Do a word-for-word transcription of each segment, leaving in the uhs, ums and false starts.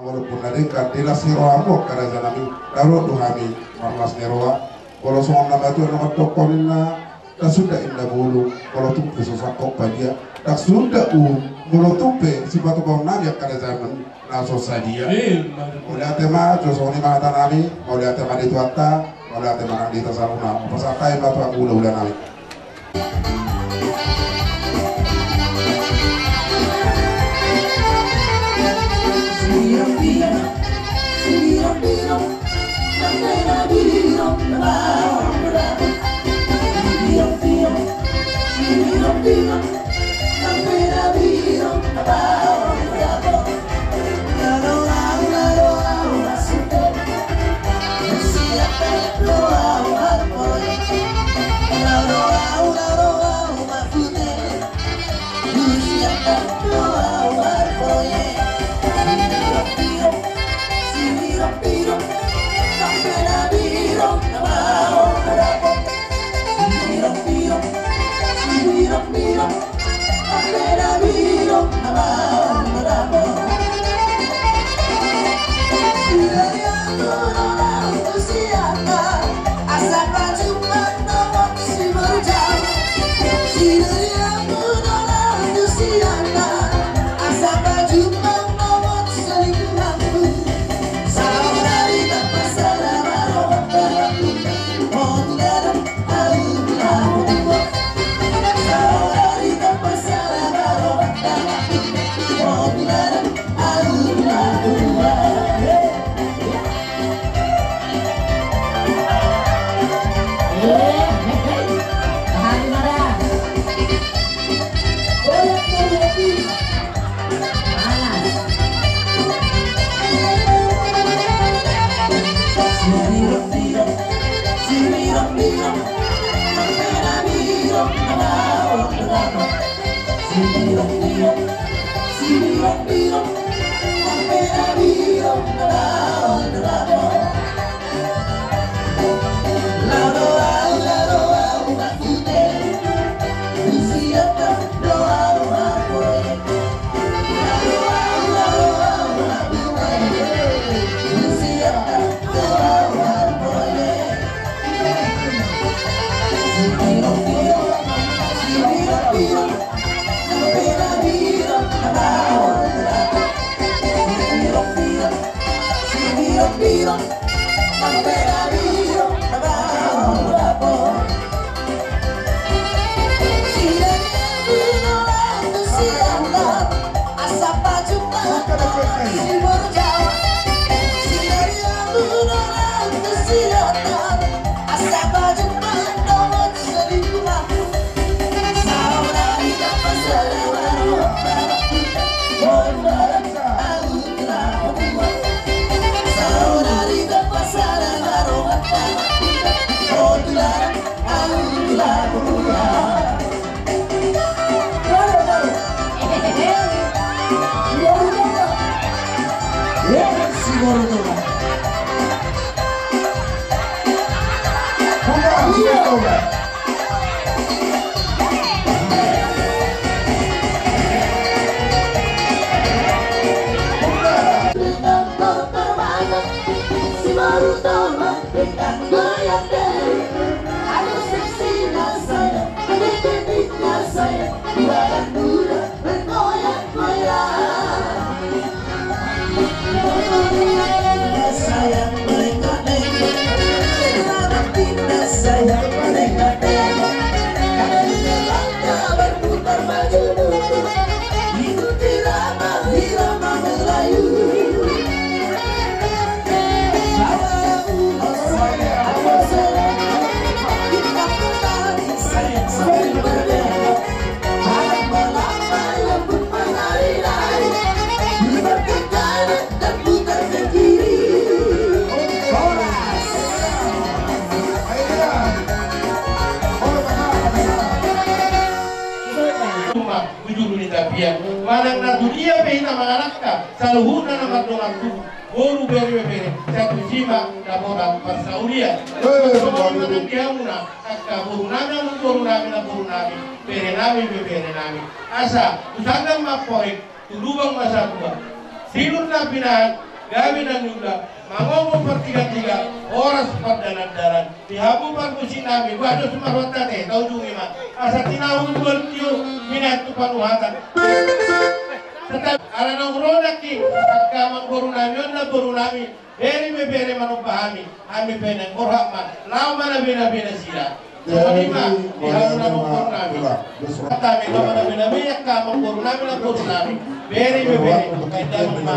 Walaupun na denggan di las ni roha, angka raja nami, na ro do hami marlas ni roha. Molo songon na matua na mandok ninna, ndang sundat inna bulung, molo tung pe so sangkot padia, ndang sundat uhum, molo tung pe sipatupaon nami angka raja nami na so sadia. Mauliate ma, jo songon i ma hata nami, mauliate ma di Tuhanta, mauliate ma nang di hita saluhutna, pasahat hami ma tu angka hulahula nami. Manang na tu dia pe hita mangalangka, saluhutna na mardongan tubu, boru, bere, ibebere, sahat tu jolma na pola parsaulian. Songon i ma nang di hamuna, angka boru nami, boru nami, na boru nami, bere nami, ibebere nami. Asa tu sanggar ma amporik, tu lubang ma satua. Sinur na pinahan, Gabe na niula, mangomo partiga-tiga, horas pardalan-dalan. Di hamu parmusik nami, bah dos marhata te, taujungi ma. Asa tinahu buat tio, pinantu panuhatan. Tetap ala nang ro nangkin, angka amangboru nami, on namboru nami. Bere ibebere manomba hami, hami pe naeng borhat ma, laho manabe-nabe nasida. Songon i ma, di hamu na amangboru nami. Hami laho manabe-nabe, angka amangboru nami, namboru nami. Bere ibebere, baen damang ma.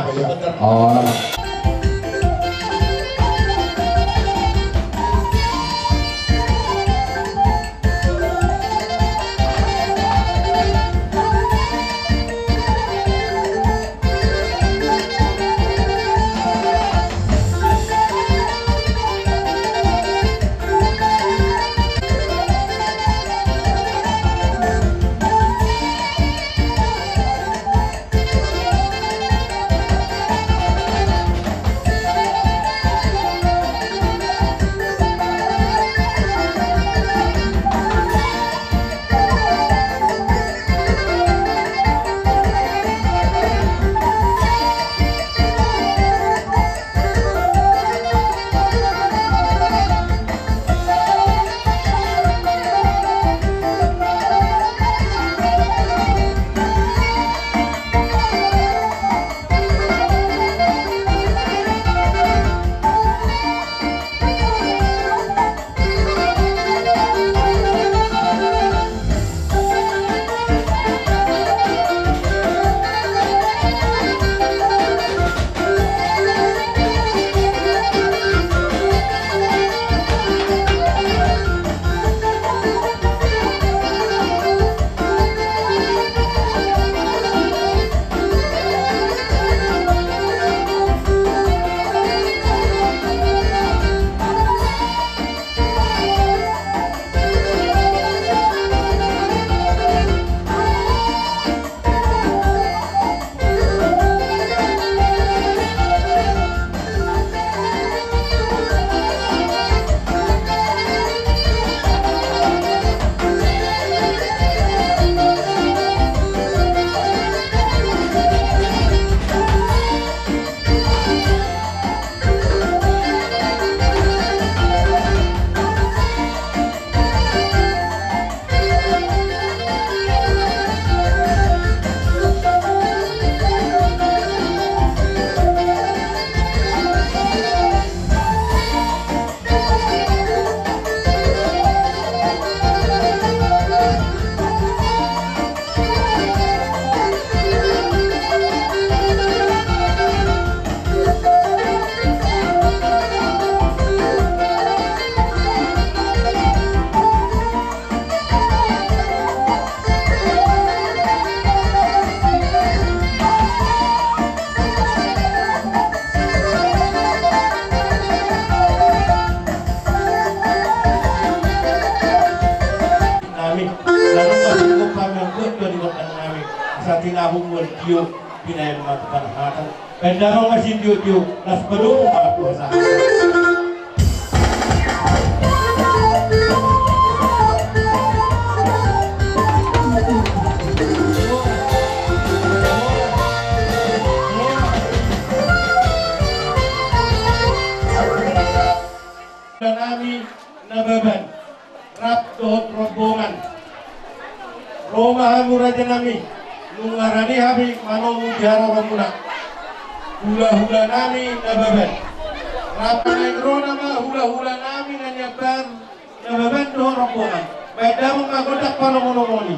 Nami, lalu masuk kami angkut dari kota nami. Satina hubungan tio, pinayan mata panahatan. Pendaro masih tio-tio, las pedu, maaf kuasa. Nami Nababan rap dohot rombongan. Ro ma hamu raja nami, nunga rade hami manomu di haroromuna. Hulahula nami Nababan. Rap naeng ro nama hulahula nami na niamban Nababan dohot rombongan. Baen damang ma gondang panomonongoni.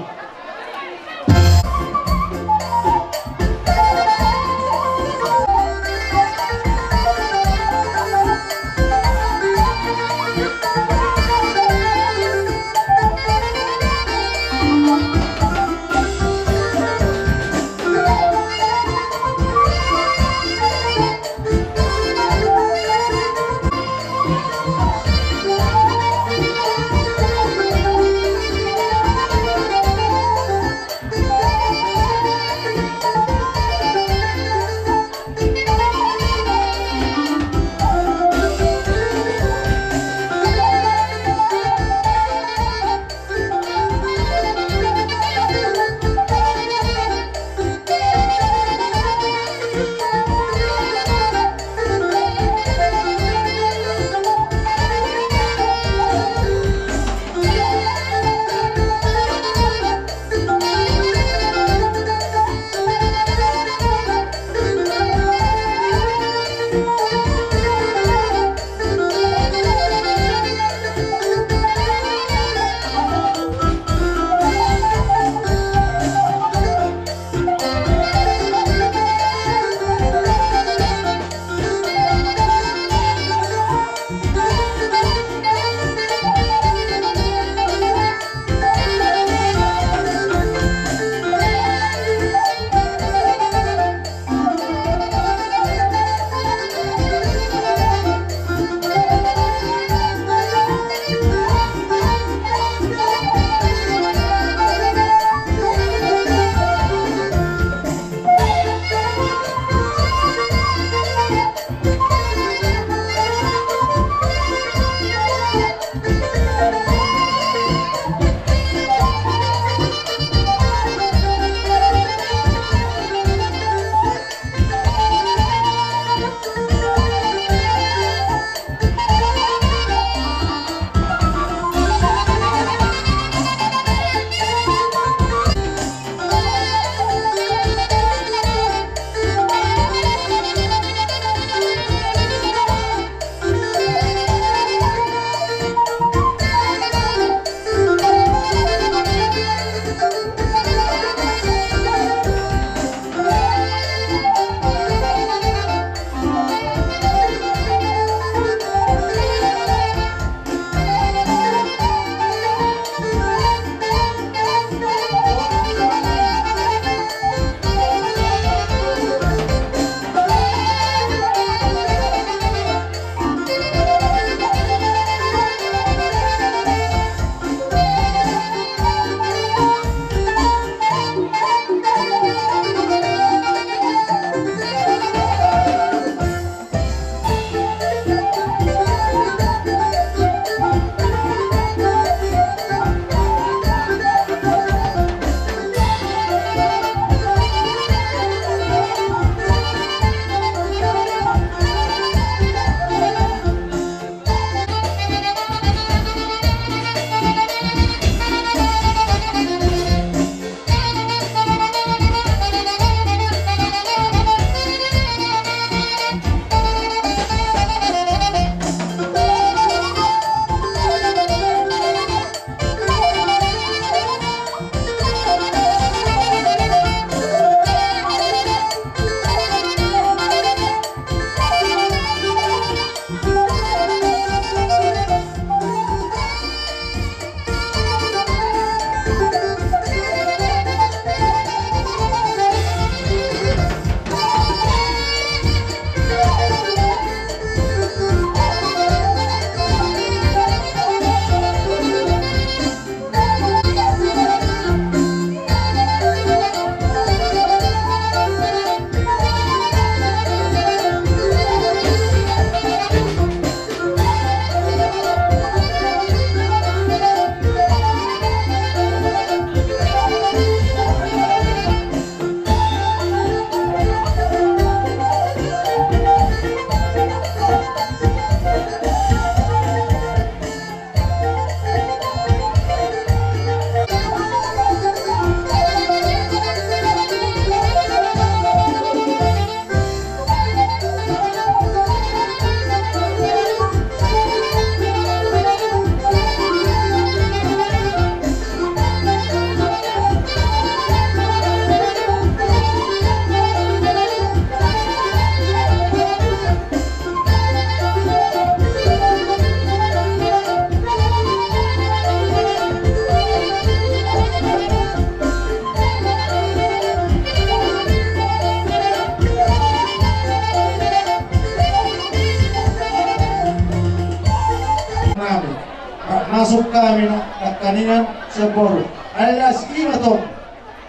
Hami na, nangkaningan sian boru. Alai las i ma tong.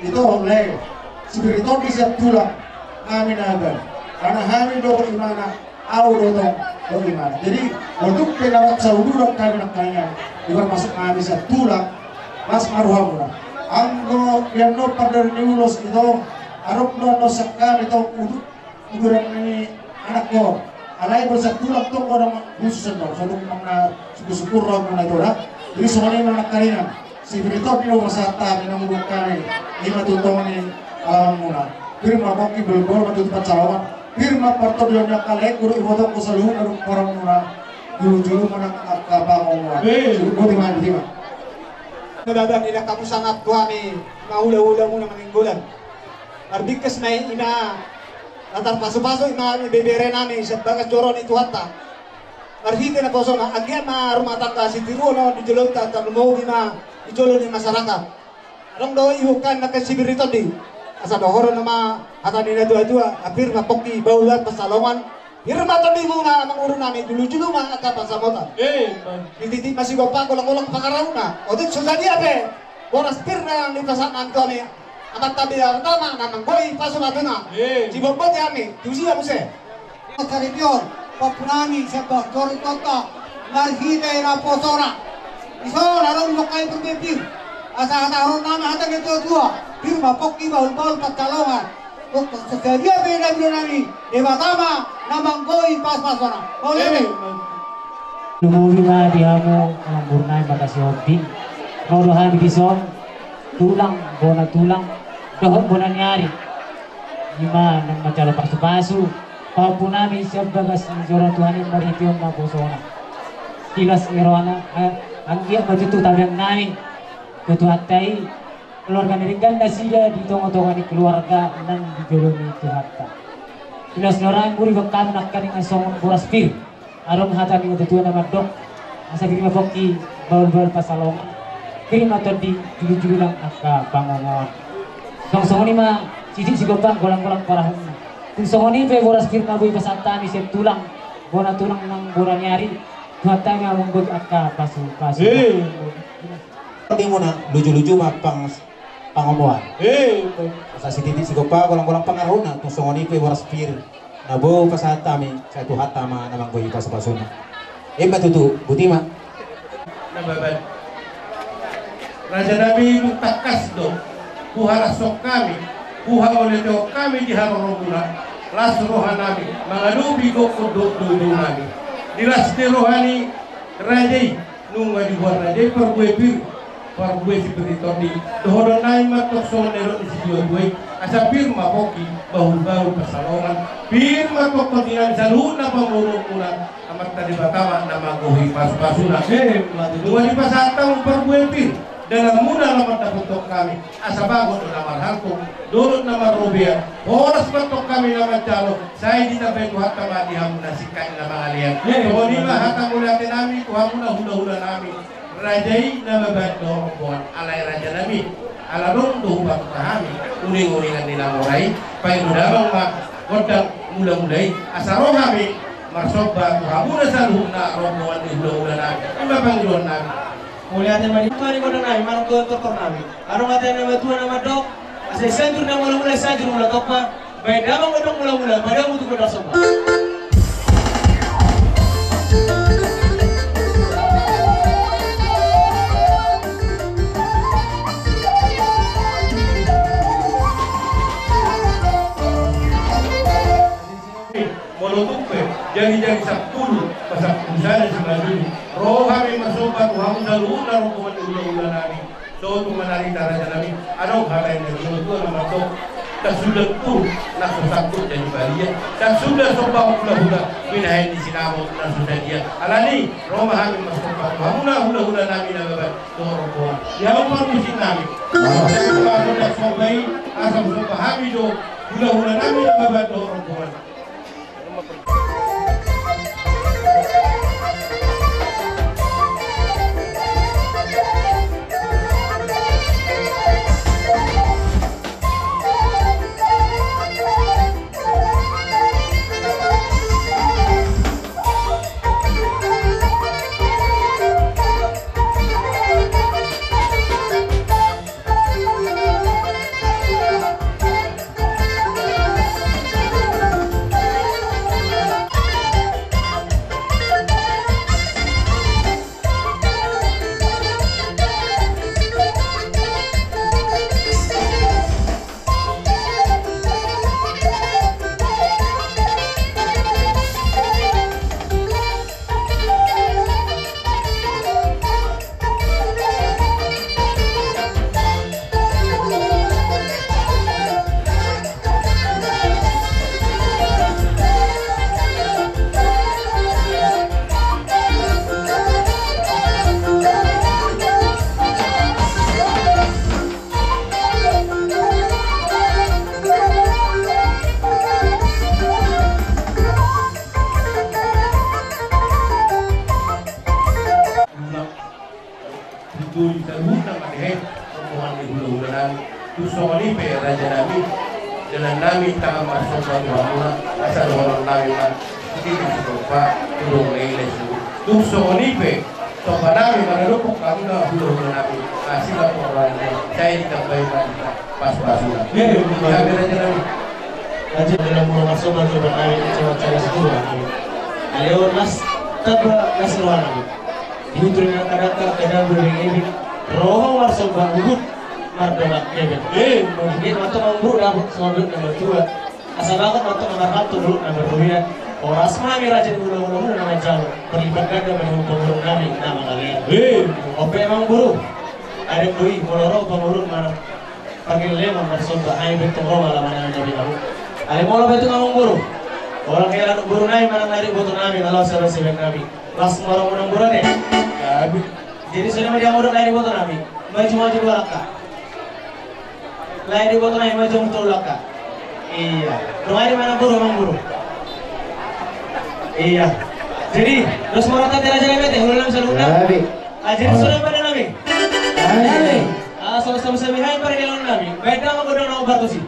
Ito, lae. Sipir ni tondi sian tulang. Hami na baen. Karena hami do imana. Au do tong do imana. Jadi, botuk pe na rap sauduran hami nangkaningan. Ibar masuk hami sian tulang. Las ma rohamuna. Anggo ian do pardari ni ulos ito. Arop do annon sian hami tong udut. Kuburan ni anak ko. Alai bersa tulang tong orang khusus tong. Sodung manang na syukur-syukur rohamuna ito da. Jadi songon i ma nangkaningan. Sipir ni tondi do pasahat hami na mangudut hami. Ima tu tonga ni alamanmuna. Pir ma pongki, bahul-bahul ma tutu pansalongan. Pir ma partondion ni angka laengku dohot ibotongku saluhutna dohot goarmuna. Jolo-jolo ma nang angka pangomoan. Boti ma, boti ma. Nababa, idak hamu sangap tu hami ma hula-hulamuna Maninggolan. Marbingkes ma i, ima na tarpasu-pasu, ima ibeberenami sian bagas joro ni Tuhanta. Marhite naposona, anggiat ma rumah tangga sitiruon on di jolonta, tarlumobi ma di jolo ni masyarakat. Adong do i huhut nangkin sipir ni tondi. Asa dohonon ma hata ni natua-tua, pir ma pongki, bahul-bahul pansalongan. Pir ma tondimuna amang gurunami, jolo-jolo ma angka pansamotan. Titi ma sigompa, golang-golang pangarahutna. Otik so sadia pe boras pir na nipasahat nami tu hami Amanta Debata ma na manggohi pasu-pasuna. Sibotboti hami, tusi hamu muse. Saripeon, pahompunami sian bagas joro ni Tuhanta, marhite naposona. Dison adong do hami parbue pir. Asa hata-hata nami hata ni natua-tua, pir ma pongki, bahul-bahul pansalongan. Sadia pe na nidok nami, Debata ma na manggohi pasu-pasuna. Mauliate. Lumobi ma di hamu amang gurunami marga Sihombing. Ro do hami dison, tulang, bona tulang dohot bona ni ari. Ima na manjalo pasu-pasu pahompunami sian bagas ni joro ni Tuhan i marhite on naposona. Las i rohana, anggiat ma tutu tabeangnami tu Tuhanta i. Keluarga na denggan nasida di tonga-tonga ni keluarga nang di jolo ni Tuhanta. Las i rohana, muli bangkam nangkaningan songon boras pir. Adong hata ni natua-tua na mandok, asa pir ma pongki, bahul-bahul pansalongan. Pir ma tondi, jolo-jolo nang angka pangomoan. Songon-songon i ma sitik sigompa, golang-golang pangarahutna. Tung songon i pe boras pir na boi pasahat hami sian tulang, bona tulang nang bona ni ari. Tuhanta ma manggohi angka pasu-pasu. Tondimuna, luju-luju ma pang, pangomoan. Asa sitik sigompa, golang-golang pangarahutna, tung songon i pe boras pir na boi pasahat hami sian Tuhanta ma na manggohi pasu-pasuna. Ima tutu, boti ma. Nababan. Rajanami, tung tangkas do huharashon hami, huhamauliatehon hami di haroromuna. Las rohanami mangadopi gokhon dohot doudounami. Di las ni roha ni raja i, nunga diboan raja i parbue pir, parbue sipir ni tondi. Dohononnami ma tong songon na nidok ni situa-tua i, asa pir ma pongki, bahul-bahul pansalongan. Pir ma tong tondinami saluhutna pamoruonmuna, Amanta Debata ma na manggohi pasu-pasuna. Nunga dipasahat hamu parbue pir, dalanmuna lam mandapothon hami. Asa bagot do na marhalto, dolok na marrobean, horas ma tong hami na manjalo, sai ditambai Tuhanta ma di hamu na singkat na mangalean. Songon i ma hata mauliatenami tu hamuna hula-hulanami. Raja i Nababan dohot rombongan, alai rajanami, ala adong do hupatupa hami uning-uningan ni na mora i, pangido damang ma gondang mula-mula i, asa ro hami marsomba tu hamuna saluhutna rombongan ni hula-hulanami. Ima pangidoannami. Mauliate ma di Tuhan i gondangnami, manang dohot tortornami. Adong hata ni natuatua na mandok, asa i Sianjur na mula-mula, i Sianjur mula tompa. Baen damang gondang mula-mula, padamu tu gondang somba. Molo tung pe jari-jari sampulu, pasampulu sada simanjujung, ro hami marsomba tu hamu saluhutna rombongan ni hula-hulanami. Sotung ma na nida rajanami, adong hata ni natuatua na mandok: Ndang suda umpur na so sangkut jadi balian, ndang suda somba hula-hula binahen ni sinamot na so sadia. Alani i ro ma hami marsomba tu hamuna hula-hulanami Nababan dohot rombongan. Di hamu parmusiknami, asa somba i, asa somba hami do hula-hulanami Nababan dohot rombongan. Nami, dalan nami tangan marsomba tu hamuna, asa dohonon nami ma, sititi sitompa, tu dongan na i lae suhut. Tung songon i pe, somba nami manadok hamuna hulahula nami, asi ma pongorang, sai ditambai ma hita pasu-pasuna. Iya, iya, iya. Nami raja nami. Raja dalan muna marsomba tu dongan nami, coba cari situ nami. Alai on las, tamba las roha nami. Di utur ni angka dangka, angka dangka, ro ho marsomba huhut mardongan kebet. Eh, mungkin mantong amang boru dapot songon na matua. Asa bagot mantong amang ratu boru na marhobingan. Horas ma hami raja ni hulahula na manjalo. Parlipat ganda ma di pangurung nami na mangalean. Eh, ope amang boru. Adong do i, molo ro pangurung manang pangeleman marsomba, ai bentong ro ma ala manang na binahu. Alai molo betul amang boru. Holan hela boru nami manang na di boto nami, na laos saba sebek nami. Las ma roha muna amang boru ate. Jadi songon i ma di amang boru, lae di boto nami. Maju, maju dua langkah. Lae di boto nami, maju tolu langkah. Iya. Dongan i ma amang boru, amang boru. Iya. Jadi, dos ma roha ta di raja nami ate, hulahula nami saluhutna. Jadi. Ah, jadi songon i ma pande nami. Jadi. Ah, so, so, so, hai pande nami. Baen damang gondang na hombar tusi.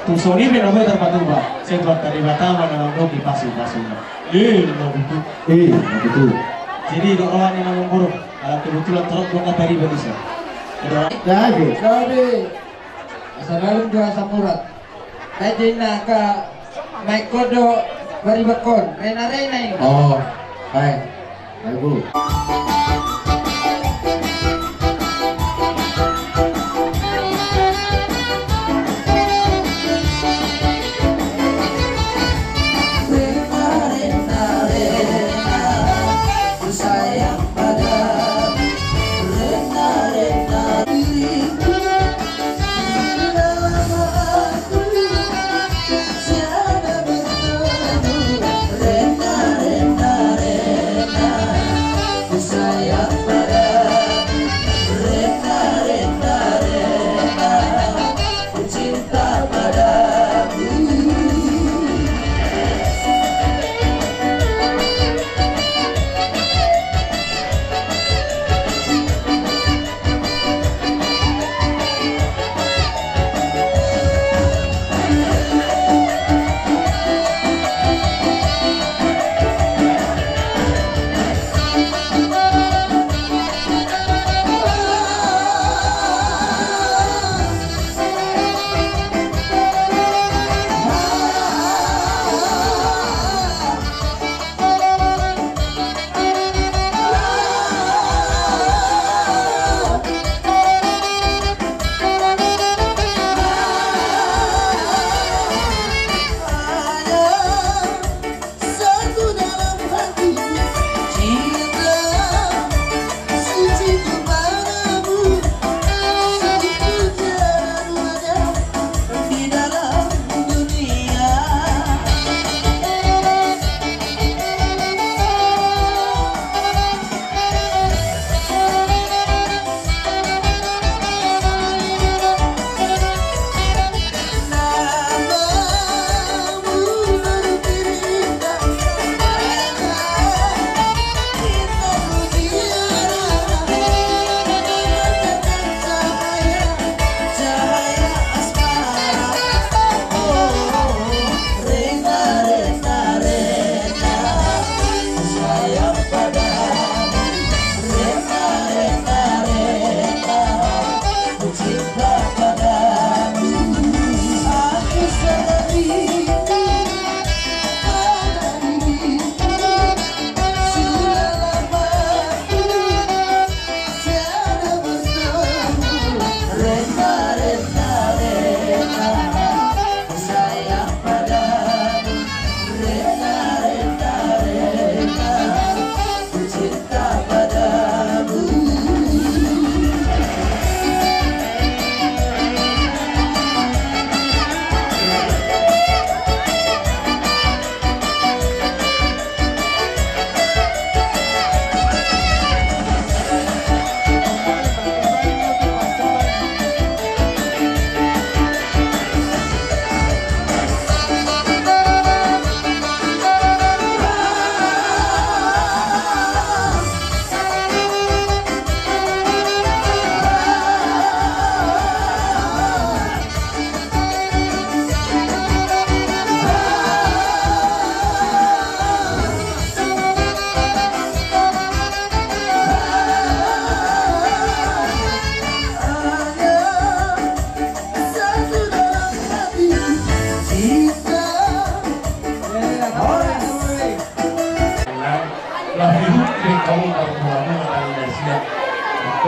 Tung songon i pe na boi tarpatupa, sai tu Debata ma na mandok i pasu-pasu. Eh, na tutu. Eh, na tutu. Jadi dok roha ni na mamboru, ala kebetulan torop dok na tariba bisa. Jadi. Jadi. Asa lalum do asa murah. Tadi na ka maikon do baribakon. Rena-rena ini. Oh, hai. Hai, Bu.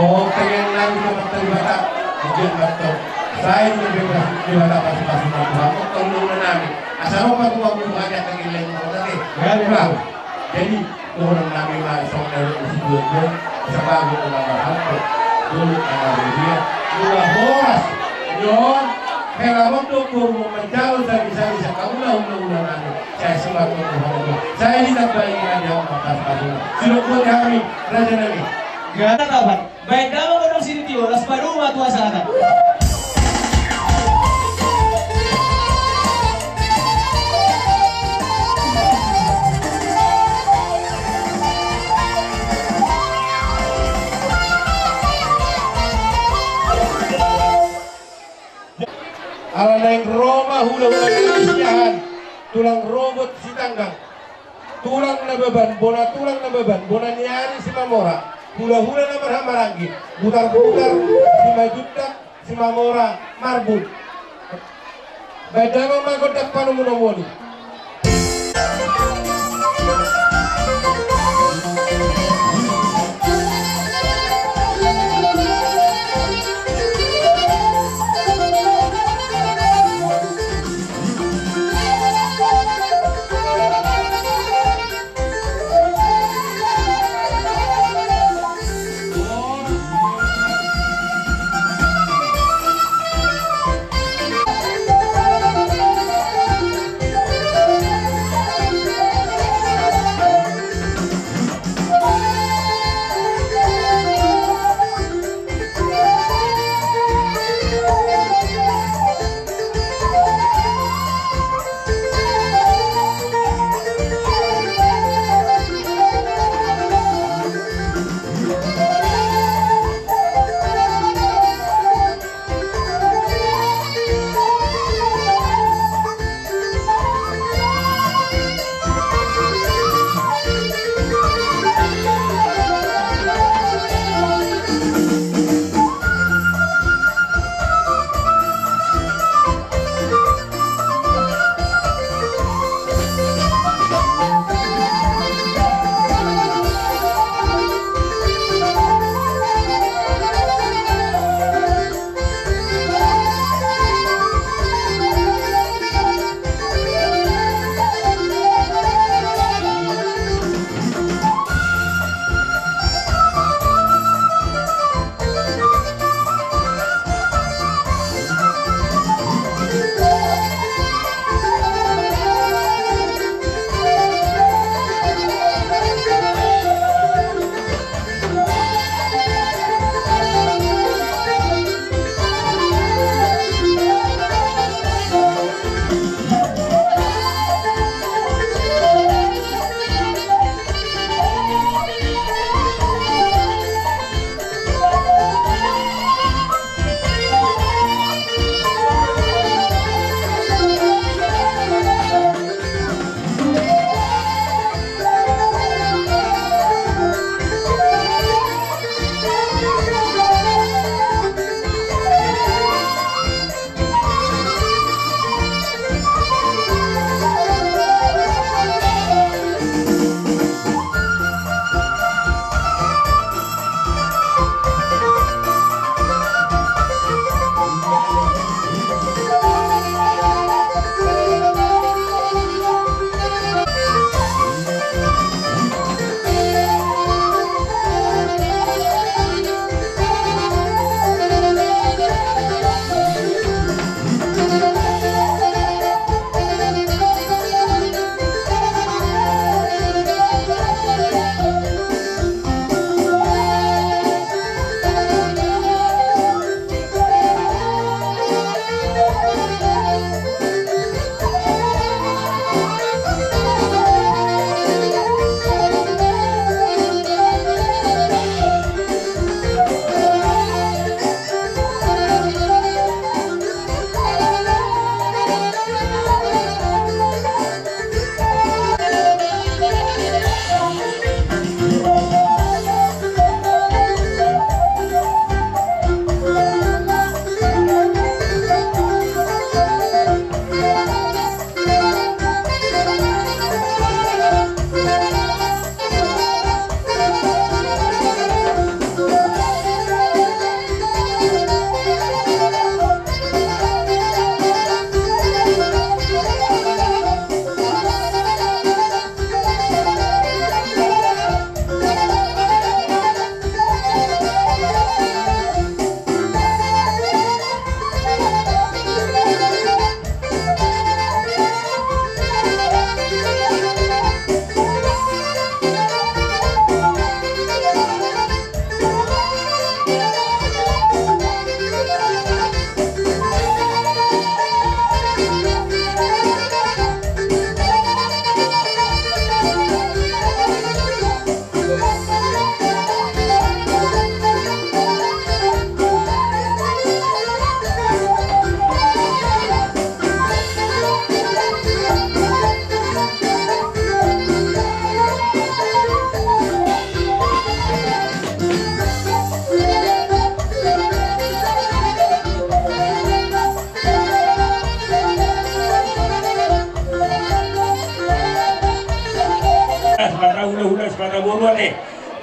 Oh, pengen nami ke mata di mata, ujian mata. Saya juga bebas di mata pasupasu mata. Mau tahu lu nami. Asal apa tuh aku bukan yang lagi lain mau tadi. Jadi, orang nami mah isong dari usia dua puluh, sebagai ulama hampir. Dulu sama dia, dua boras. Nyon, hela mondo guru mau menjauh dari saya, saya kamu lah ulama nami. Saya simak untuk saya ditambahi ada apa pas aku. Sudah buat kami, raja nami. Gak ada kabar. Baen damang godang sitio, las padomu ma tu hasahatan. Ala naeng ro ma hulahula ni Siahaan, tulang robot Sitanggang. Tulang Nababan, bona tulang Nababan, bona ni ari Simamora, hulahula na marhahamaranggi, butarbutar, Simanjuntak, Simamora, Marbun. Baen damang ma gondang panumuna moni.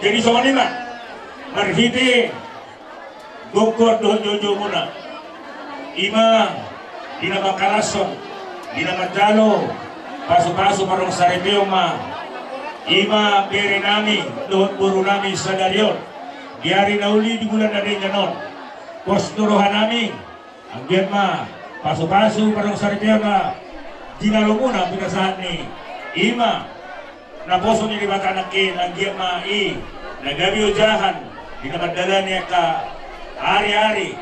Jadi songon i ma, marhite gokhon dohot joujoumuna, i ma di na mangkalashon, di na manjalo pasupasu parongaripeon ma, i ma berenami dohot borunami sadari on, di ari na uli di bulan na denggan on. Pos ni rohanami, anggiat ma pasupasu parongaripeon na jinalomuna pinasahat ni i ma naposo ni Debata nangkin, anggiat ma i na gabe ojahan di na mandalani angka ariari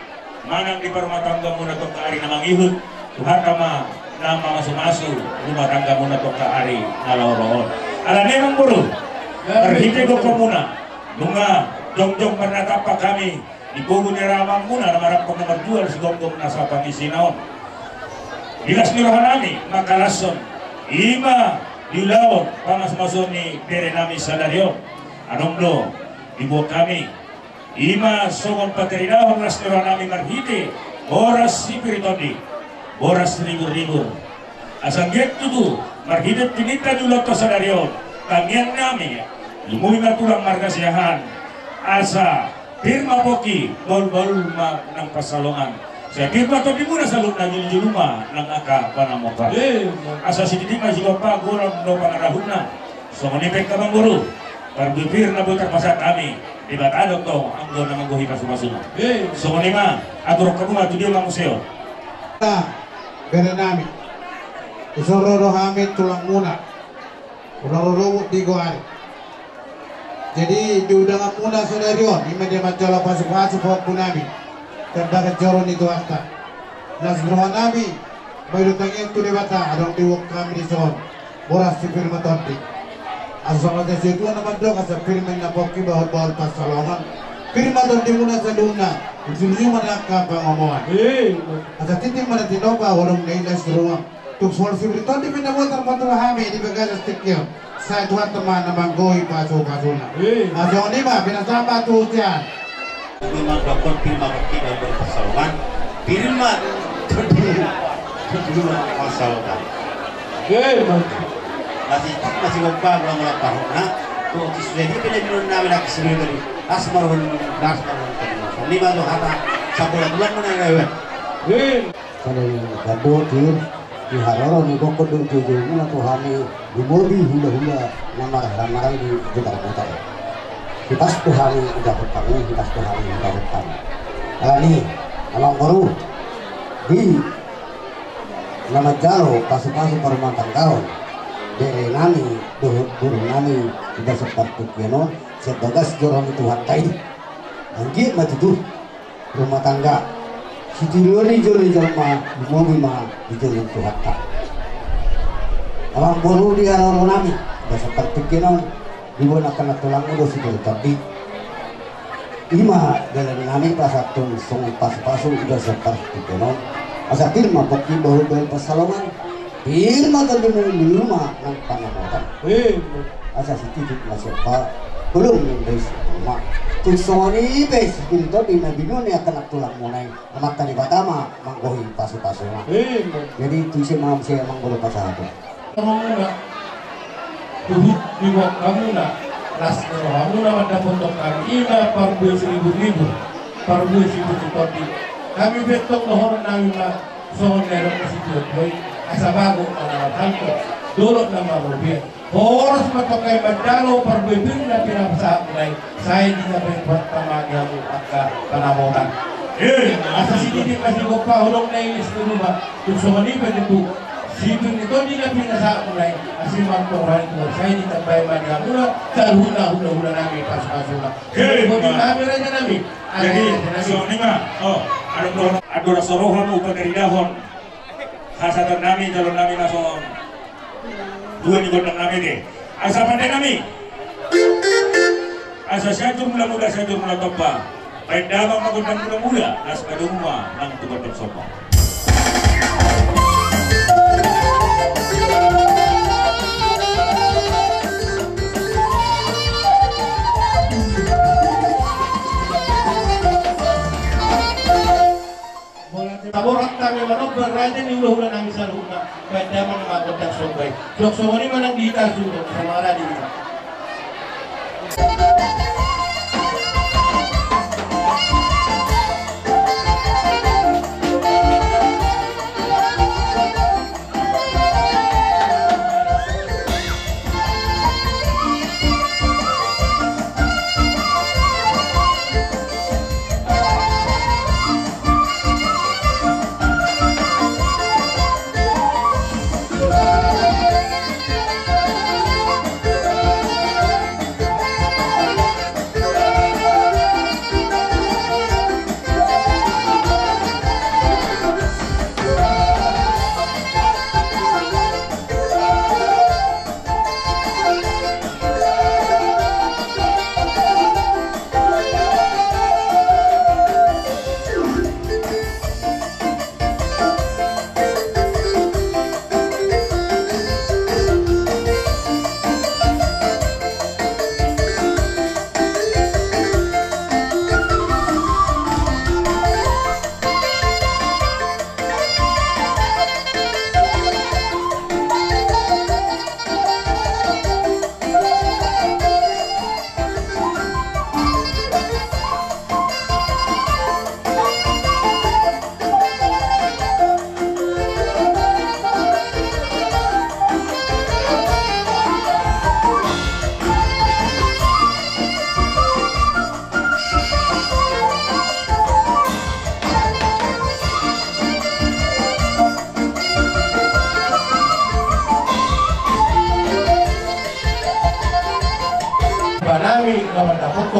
manang di parrumatanggaonmuna tu angka ari na mangihut. Tuhanta ma na mamasumasu rumah tanggamuna tu angka ari na laho ro on. Alani i amangboru, marhite gokhonmuna, nunga jongjong marnatampak hami di pogu ni amangmuna na marampang na marjual sigomgom nasa pangisina on. Di las ni rohanami mangkalashon, i ma di ulaon pamasumasuon ni berenami sadari on. Adong do diboan hami, i ma songon pataridahon las ni rohanami marhite boras sipir ni tondi, boras riburribur. Asa anggiat tutu marhite tininta ni ulaonta sadari on, tangiangnami, lumobi ma tulang marga Siahaan, asa pir ma pongki, bahulbahul ma nang pansalongan. Sai pir ma tondimuna saluhutna, jolojolo ma nang angka panamotan. Asa sititi ma sigompa, godang do pangarahutna. Songon i pe angka amangboru, parbue pir na boi tarpasahat hami, Debata do tong anggo na manggohi pasupasuna. Songon i ma, aturhon hamu ma, tu dia ma muse on? Berenami, dison ro do hami tulangmuna, unang ro do di goari. Jadi di undanganmuna sadari on, i ma di na manjalo pasupasu pahompunami, tanda joro ni Tuhanta. Las ni rohanami, bahen do tangiang tu Debata, adong diboan hami dison boras sipir ni tondi. Asa songon hata ni situatua na mandok, asa pir ma ninna pongki, bahulbahul pansalongan. Pir ma tondimuna saluhutna, ujungjung ma nang angka pangomoan. Asa tintin ma na tinopa, holong na inna sitorop. Tung songon sipir ni tondi pe na boi tarpatupa hami di bagasan tingki on, sai Tuhanta ma na manggohi pasupasuna. Asa songon i ma, pinasahat ma tu sian. Memang dokon pir ma pongki, bahulbahul pansalongan. Pir ma tondi, tondi ma pansalongan. Masih, masih gompa mula-mula pahompu na. Tu sisue di pele minum nami lagi sendiri tadi. Las ma roha, las ma roha. Songon i ma tu hata, sabola bulan mana ya. Sada ni gandok, di haroro ni gokhon dohot joujoumuna tu hami, lumobi hulahula na marhahamaranggi di parmutar. Hipas tu hami hudapot hami, hipas tu hami hudapot hami. Alani, amangboru, di na manjalo pasupasu parrumatanggaon berenami dohot borunami di bagasan partingkian on, sian bagas joro ni Tuhanta i, anggiat ma tutu rumah tangga sitiruon i jolo ni jolma, lumobi ma di jolo ni Tuhanta. Amangboru, di haroronami di bagasan partingkian on, diboan angka na tulangmu do sipir ni tondi. I ma dalannami pasahathon songon pasupasu di bagasan partingkian on. Asa pir ma pongki, bahulbahul pansalongan. Pir ma tondimuna, jolojolo ma nang panamotan. Asa sititik ma siompa, holong ni Debata. Tung songon i pe sipir ni tondi na binoan ni angka na tulangmuna i, Amanta Debata ma manggohi pasupasuna. Jadi tu ise ma muse, amangboru, pasahathon? Rohamuna, huhut diboan hamuna las ni rohamuna mandapothon hami, i ma parbue siriburribur, parbue sipir ni tondi. Hami pe tong dohononnami ma songon na nidok ni situatuatua i, asa bagot ma na marhalto, dolok na marrobean. Horas ma tongka i manjalo parbue pir na pinasahatmuna i, sai ditambai Tuhanta ma di hamu angka panamotan. Asa sititi ma sigompa, holong na inna sitorop. Tung songon i pe tutu, sipir ni tondi na pinasahatmuna i, asi ma tong roha ni Tuhan, sai ditambai ma di hamuna saluhutna hulahulanami pasupasuna. Jadi, songon i ma. Andorang so ro hami, hupataridahon hasahatan nami, jaloon nami na songon dua ni gondang nami, asa pande nami. Asa Sianjur Mulamula, Sianjur Mulatompa. Baen damang ma gondang mulamula, las padomu ma nang tu gondang sombong. Molo ate maborat hami manomba raja ni hulahula nami saluhutna, baen damang ma gondang sombong i. Jok songon i ma nang di hita suhut, sama ala di hita.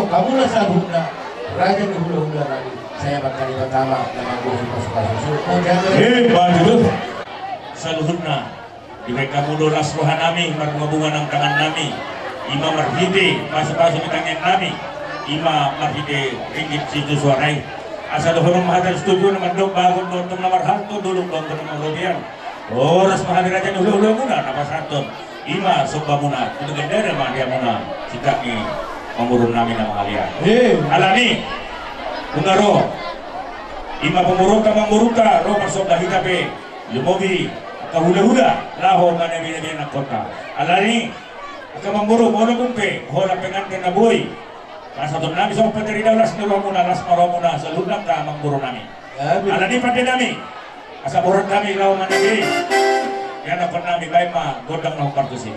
Hamuna saluhutna raja ni hulahula nami, sai amanta Debata ma na manggohi pasupasu. Emma tutu. Saluhutna, dibahen hamu do las roha nami, marbunga-bunga nang tangan nami. I ma marhite pasupasu ni tangiang nami, i ma marhite ringgit sitio suara i. Asa dohonon ma hata na tutu na mandok, bagot do antong na marhalto, dolok do antong na marlobian. Horas ma hami raja ni hulahula muna na pasahathon, i ma somba muna, tu gandana ma di hamuna, sitanggi pamoruon nami na mangalean. Eh. Alani, nunga ro, i ma pamoruonta, mamorunta, ro marsomba hita pe, lumobi angka hulahula, laho manabi-nabi anakkonta. Alani, angka mamboru, molo tung pe holan penganten na boi pasahaton nami, songon pande ni daolas ni rohamuna, las ma rohamuna saluhutna angka mamboru nami. Amin. Alani pande nami, asa borhat hami laho manabi di anakkon nami, bahen ma gondang na hombar tusi.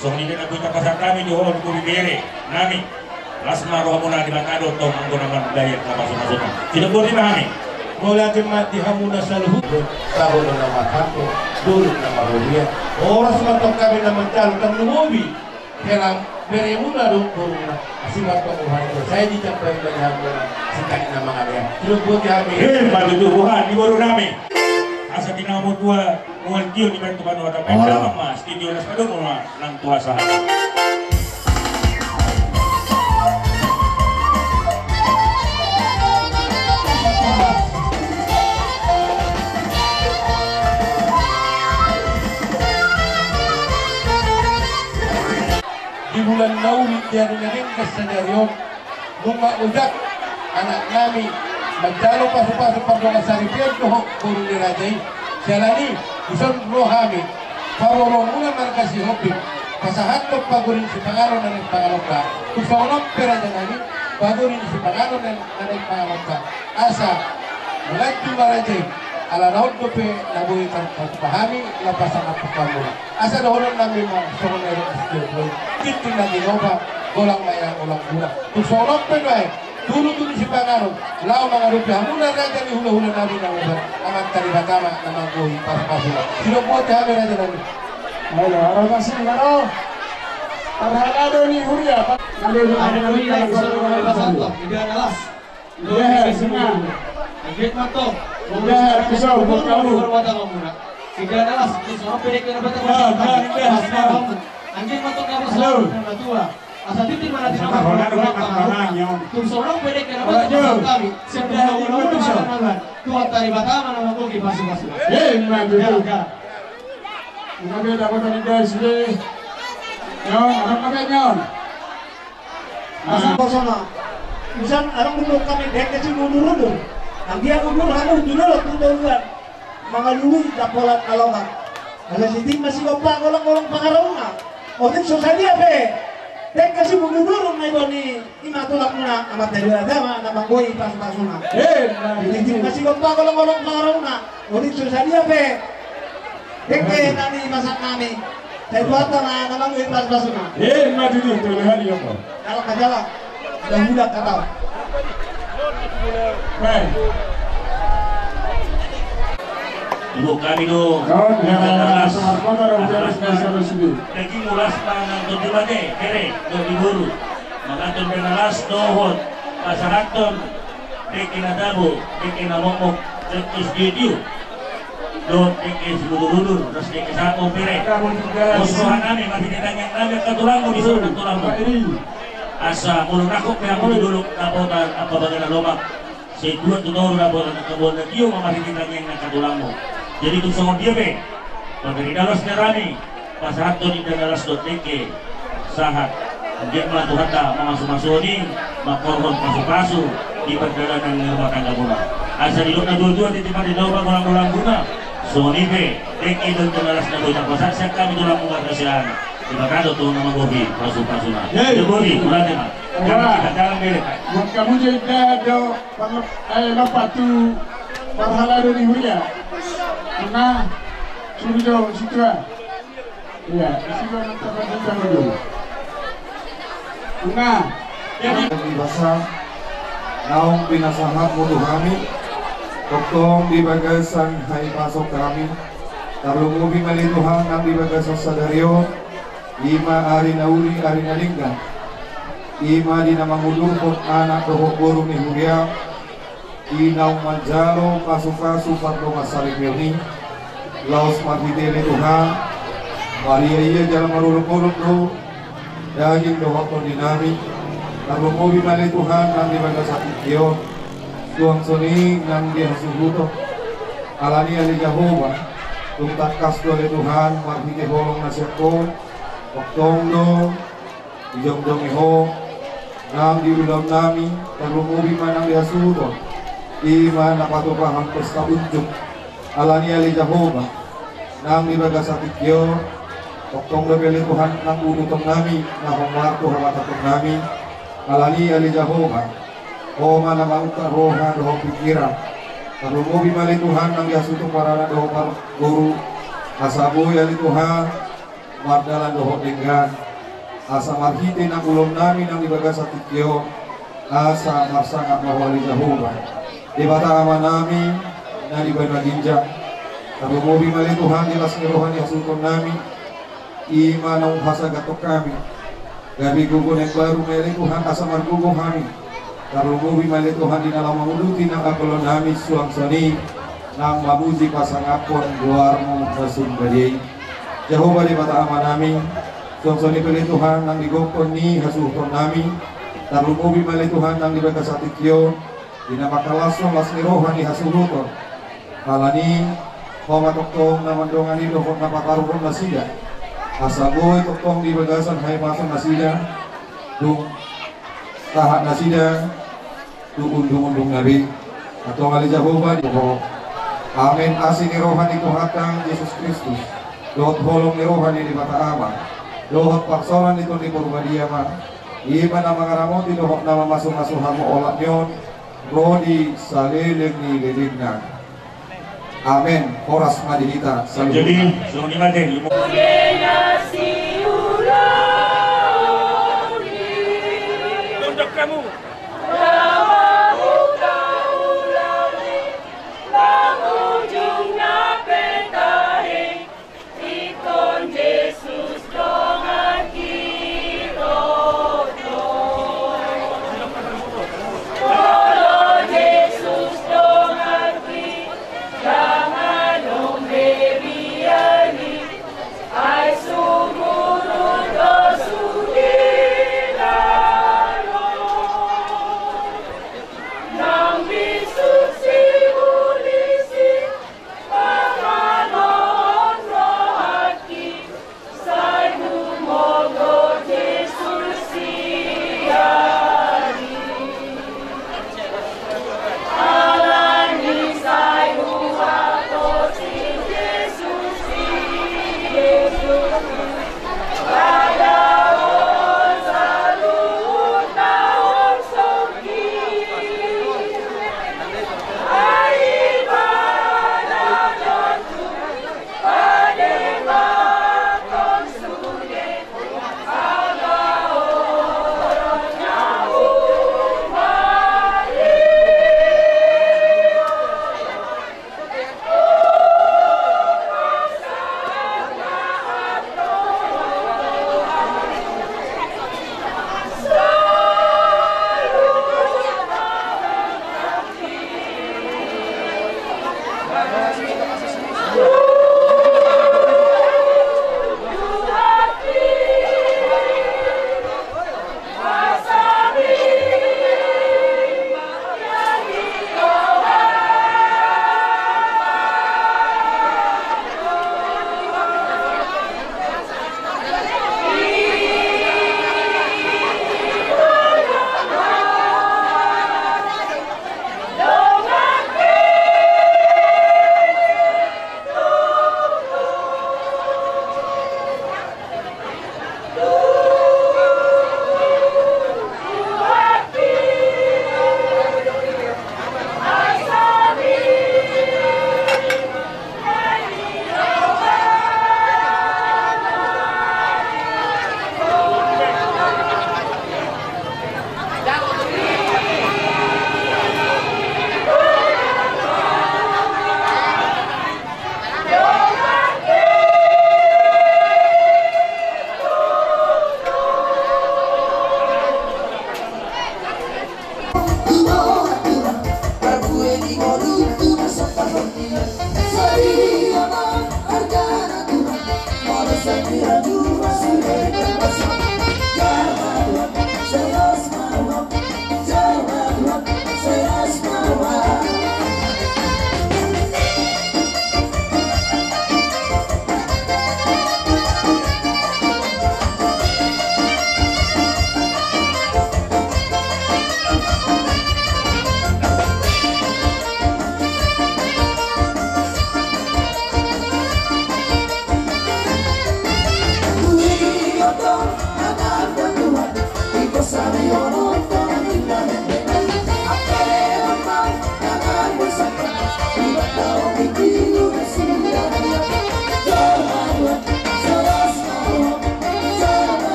Songon i pe na boi tapasahat hami tu ho, tu bibere nami. Las ma rohamuna, Debata do tong anggo na mambahen na pasu-pasuna. Sidok boti ma hami. Mauliate ma di hamuna saluhut. Tahu na mataku, dulu na marulia. Horas ma tong hami na manjalo, tong lumobi. Hela beremuna do boruna. Asi ma tong roha ni, sai dijambai bani hamuna. Sitani na mangalea. Sidok boti hami. Eh, matutu roha ni boru nami. Asa di na matua mual tio di bantu banua. Damang ma studio, las ma domu ma nang tu hasahatan. Di bulan na uli, di ari na denggan sadari on, nunga ojak anak nami manjalo pasu-pasu pardongan saripeon dohot boru ni raja i. Siala ni i, dison ro hami pamoruonmuna marga Sihombing pasahathon pagoding sipanganon na naeng panganonta. Tung songon on pe raja nami, pagoding sipanganon na naeng panganonta. Asa manganju ma raja i, ala na on dope na boi tarpatupa hami na pasangaphon hamuna. Asa dohonon nami ma songon na nidok ni situan, tingki na tinopa, golang ma i golang guna. Tung songon on pe nuaeng, tudu-tudu sipanganon, laho mangadopi hamuna raja ni hula-hula nami na mamboan, Amanta Debata ma na manggohi pasu-pasuna. Sidok boti hami raja nami. Ayo, aro masing aro. Parhalado ni huria. Ada dua, ada dua, ada dua. Tiga alas. Behe, singa. Anggiat ma tong. Behe, pisau, pisau. Anggiat ma tong. Halo. Asa titi ma na tinopa. Tung songon pe dengke na beta. Tuhan tari batama nama koki pasu-pasu. Eh, mantap. Jalan, jalan. Mantap, dapat dari guys, deh. Nyawa, apa kabar, nyawa? Asa bosona. Misan adong do hami dengke simudur-udur. Anggiat udur hamu tu dolok tu toruan. Mangalului dapolan na lomak. Asa sititi ma sigompa, golanggolang pangarahutna. Otik so sadia pe dengke simudur-udur na iboan ni i ma tulangmuna, Amanta Debata ma na manggohi pasu-pasuna. Eh, sititi ma sigompa, golanggolang pangarahutna. Otik so sadia pe dengke na nipasahat nami, sai Tuhanta ma na manggohi pasu-pasuna. Eh, ma tutu, tole hali apa? Dalam majalah. Dahudak kata. Baik. Ibu kami do. Kawan, ya, Mas, apa, apa, apa, apa, apa, apa, apa, apa. Daging ulas pangan tontu mate, kere, do di boru. Manganton pe na las dohot pasahathon dengke na tabo, dengke na mokmok, dengke studio. Dohot dengke simudur-udur, ras dengke sapo pire. Pos roha nami, marhite tangiang nami angka tulangmu di son nang tulangmu. Asa molo nangkok pe hamu di dolok dapotan angka bagana lomak. Sai tuat tu toru dapotan angka boan na tio ma marhite tangiang nang angka tulangmu. Jadi tung songon dia pe, pagari dalos na rami. Pasahathon inda na las dohot dengke sahat. Anggiat ma Tuhanta mamasu-masuon i, mangkorhon pasu-pasu di pardalanan ni rumah tanggamuna. Asa didok na tua-tua, titi ma di daoba golang-golang guna. Songon i pe dengke dohot inda na las na boi tapasahat sian hami tulangmu marga Siahaan. Debata do tong na manggohi pasu-pasuna. Hei. Debori, mauliate ma. Ora. Jalan, jalan bere. Buat kamu jadi do. Pang-, eh, lompat tu parhalado ni huria. Tengah, suruh jauh, situ ah. Iya, situ ah, tempat kita dulu. Tengah. Jadi di basa, naung pinasahat mu tu hami, tongtong di bagasan hahipason hami, tarlumobi ma ale Tuhan nang di bagasan sadari on, i ma ari na uli, ari na denggan. I ma di na mangudurhon anak dohot boru ni huria, i naung manjalo pasu-pasu pardongan saripeon i, laos marhite ale Tuhan, mariaia jala marolop-olop do daging dohot tondi nami, tarlumobi ma ale Tuhan nang di bagasan tingki on, suang songon i nang di hasuhuton. Alani i ale Jahowa, Tung tangkas do ale Tuhan, marhite holong na sian Ho, tongtong do dijongjongi Ho nang di ulaon nami, tarlumobi ma nang di hasuhuton, i ma na patupahon pesta unjuk. Alani i ale Jahowa, nang di bagasan tingki on, tongtong dope ale Tuhan nang uduton nami na hombar tu habatahon nami. Alani i ale Jahowa, Ho ma na mangungkap roha dohot pingkiran. Tarlumobi ma ale Tuhan nang di hasuhuton paranak dohot parboru, asa boi ale Tuhan mardalan dohot denggan. Asa marhite nang ulaon nami nang di bagasan tingki on, asa marsangap ma Ho ale Jahowa, Debata Ama nami na di banua ginjang. Tarlumobi ma ale Tuhan di las ni roha ni hasuhuton nami, i ma naung hasagathon hami. Gabe gogo na imbaru ma ale Tuhan asa margogo hami. Tarlumobi ma ale Tuhan di na laho manguduti nang angka ulaon nami, suang songon i nang mamuji pasangaphon goarmu na sun badia i. Jahowa Debata Ama nami, suang songon i pe ale Tuhan nang di gokhon ni hasuhuton nami. Tarlumobi ma ale Tuhan nang di bagasan tingki on, di na mangkalashon las ni roha ni hasuhuton. Alani i, Ho ma tongtong na mandongani dohot na patarruhon nasida, asa boi tongtong di bagasan haimason nasida, dung tahat nasida tu undungundung na be. Antong ale Jahowa, di Ho. Amen. Asi ni roha ni Tuhanta Jesus Kristus, dohot holong ni roha ni Debata Ama, dohot parsaoran ni Tondi Parbadia ma, i ma na mangaramoti dohot na mamasumasu hamu olat ni on, ro di saleleng ni lelengna. Amen. Horas ma di hita saluhutna. Jadi, songon i ma te, limo. Tunduk kamu. Ingkon Jesus donganki toto. Olo Jesus donganki, jala lombe biani, ai sumurut do sude ro.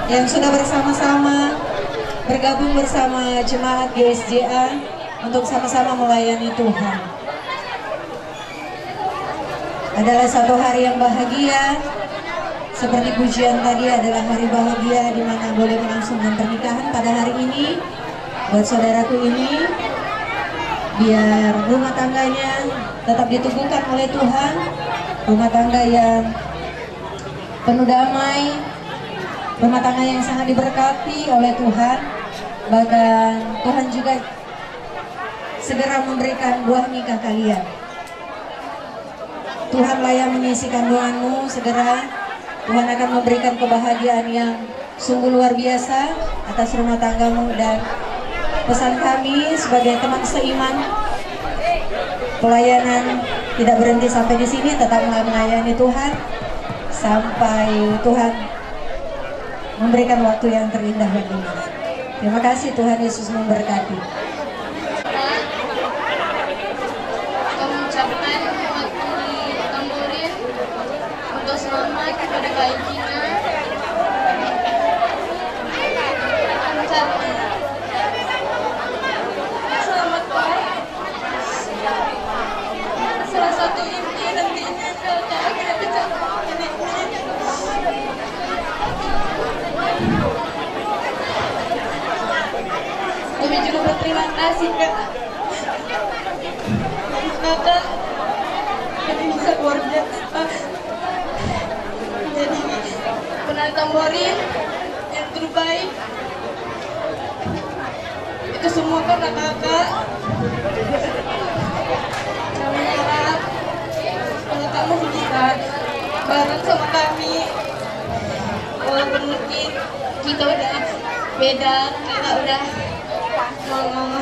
yang sudah bersama-sama bergabung bersama jemaat G S J A untuk sama-sama melayani Tuhan. Adalah satu hari yang bahagia, seperti pujian tadi, adalah hari bahagia di mana boleh melangsungkan pernikahan pada hari ini. Buat saudaraku ini, biar rumah tangganya tetap diteguhkan oleh Tuhan, rumah tangga yang penuh damai, rumah tangga yang sangat diberkati oleh Tuhan. Bahkan Tuhan juga segera memberikan buah nikah kalian. Tuhanlah yang mengisi kandunganmu segera. Tuhan akan memberikan kebahagiaan yang sungguh luar biasa atas rumah tanggamu, dan pesan kami sebagai teman seiman, pelayanan tidak berhenti sampai di sini, tetaplah melayani Tuhan sampai Tuhan memberikan waktu yang terindah bagimu. Terima kasih, Tuhan Yesus memberkati. Kami ucapkan waktu di tamborin untuk selamat kepada Kak Gina. Ucapkan selamat, Kak. Salah satu inti nantinya kalau cara kita kecelakaan ini. Kami juga berterima kasih, Kak. Kakak, kami bisa keluarga. Jadi, penari tamborin yang terbaik itu semua karena kakak. Kami harap kakak masih bisa bareng sama kami. Walaupun mungkin kita udah beda, kakak udah mau mama.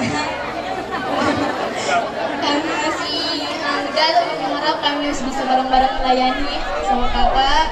Kami masih muda, tapi kami harap kami masih bisa bareng-bareng melayani sama kakak.